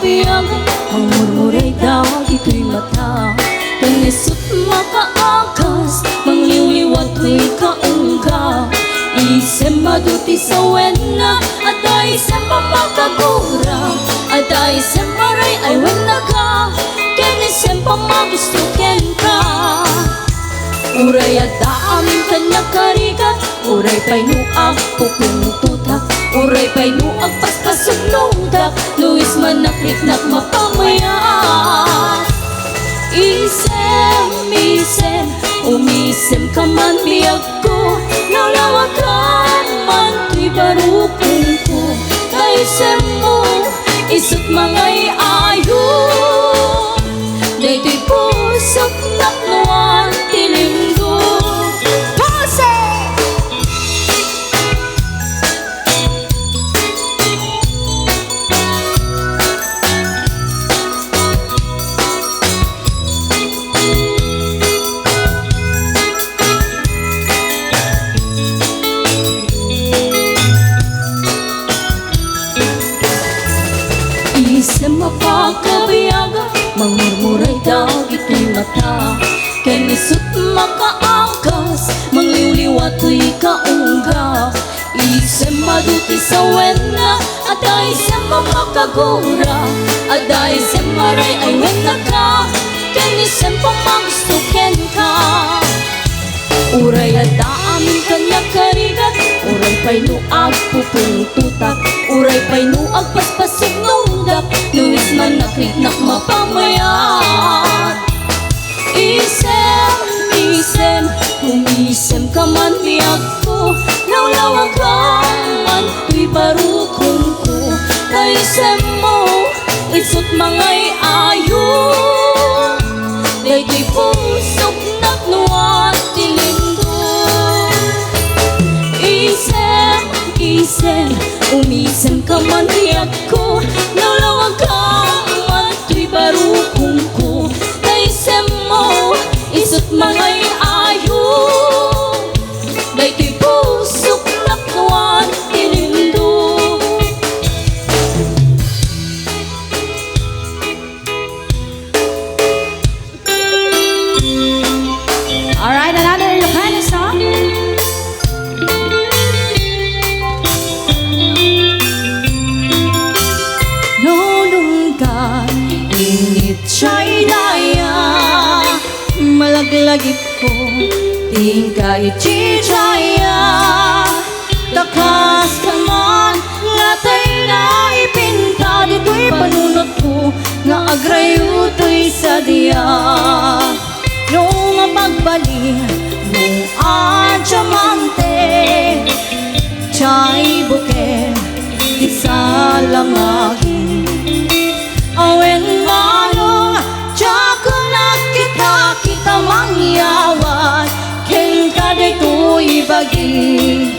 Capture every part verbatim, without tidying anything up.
Biag, mangmurmuray dagitoy mata, ken isut' makaagas, mangliwliwa toy kaungga. Isem adu ti sawenna, adda isem a makagura, adda isem a ray-ay wenna ka, ken isem a magusto kenka. Uray adda amin kaniak a rigat, uray pay no agpupungtotak, uray pay no agpaspasugnodak, no isman nakriknak mapamayat. Isem, isem, umisemka man biagko, nawlawagan man toy barukongko, ta isemmo, isut' mangay-ayo. Daytoy pusok napnuan ti lindog. Pose! Isem a pakabiaga, mangmurmuray dagitoy mata, ken isut' makaangkas, mangliwliwa toy kaungga. Isem adu ti sawenna, adda isem a makagura, adda isem a ray-ay wenna ka, ken isem a magusto kenka. Uray adda amin kaniak a rigat, uray pay no agpupungtotak, uray pay no agpaspasugnodak, no isman nakriknak mapamayat. Isem, isem, umisemka man biagko, nawlawagan man toy barukongko, ta isemmo, isut' mangay-ayo. Daytoy pusok napnuan ti lindog. Isem, isem, umisemka man biagko, nawlawagan man toy barukongko, ta isemmo, isut' mangay-ayo. Daytoy pusok napnuan ti lindog. All right, another Ilocano song. Nunong ka init siya inaya, malaglagip ko, tingka iti jaya. Takas ka man, nga tay na ipinta ditoy panunotko, nga agrayo toy sadia. No nga magbali, no adda mangted, tay bukel, ti salamagi. Awen manong, diak nakita, kita mangyawat, kenka ditoy bagi.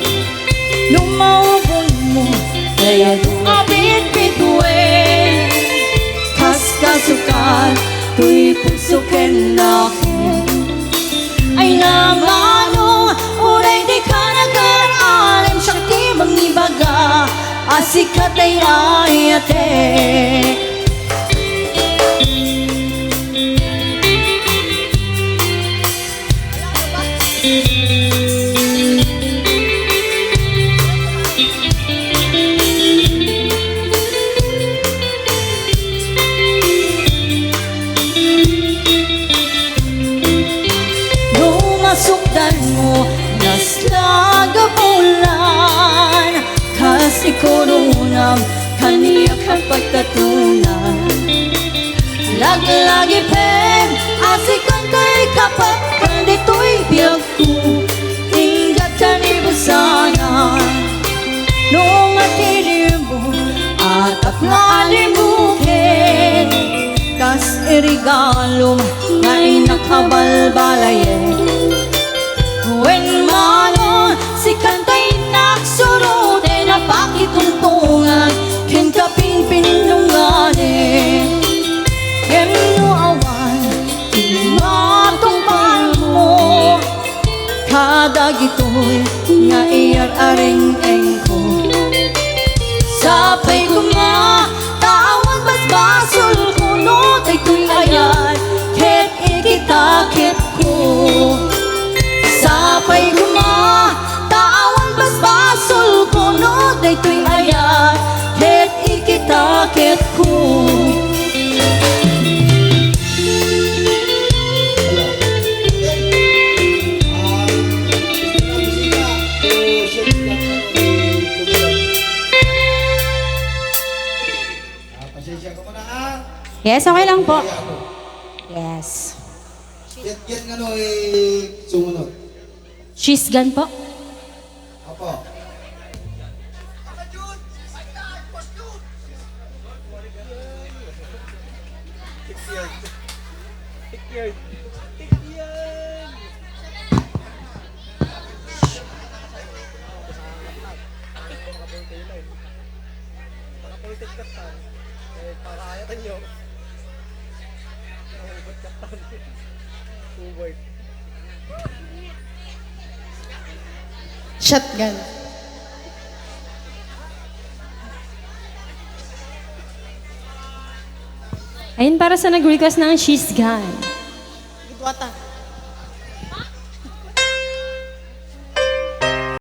No maubonmo, daytoy a bitbituen, kas kasukat, toy puso ken nakem. Ay na manong, uray dika nagaramidem, siak ti mangibaga, a sika tay ayatek. No masukdanmo, nasla nga bulan, kas ikurunam, kaniak a pagtatunan. Laglagipem, a sika tay kapapan ditoy biagko, inggad kanibusanan. No nga ti rimbo, atap nga alimuken, kas iregalom nga innak a balbalayen. Wen manong, sika tay nagsuroten a pakitungtungan, kenka pinpinnunganen. Ngem no awan ti matungpalmo kadagitoy nga iyar-areng-engko, sapay koma ta awan basbas Yes, okay lang po. Yes. Yan, yan ano eh, sumunod. Cheese gun po. Apo. Shotgun. Ayun, para sa nag-request ng cheese gun. Gidwata.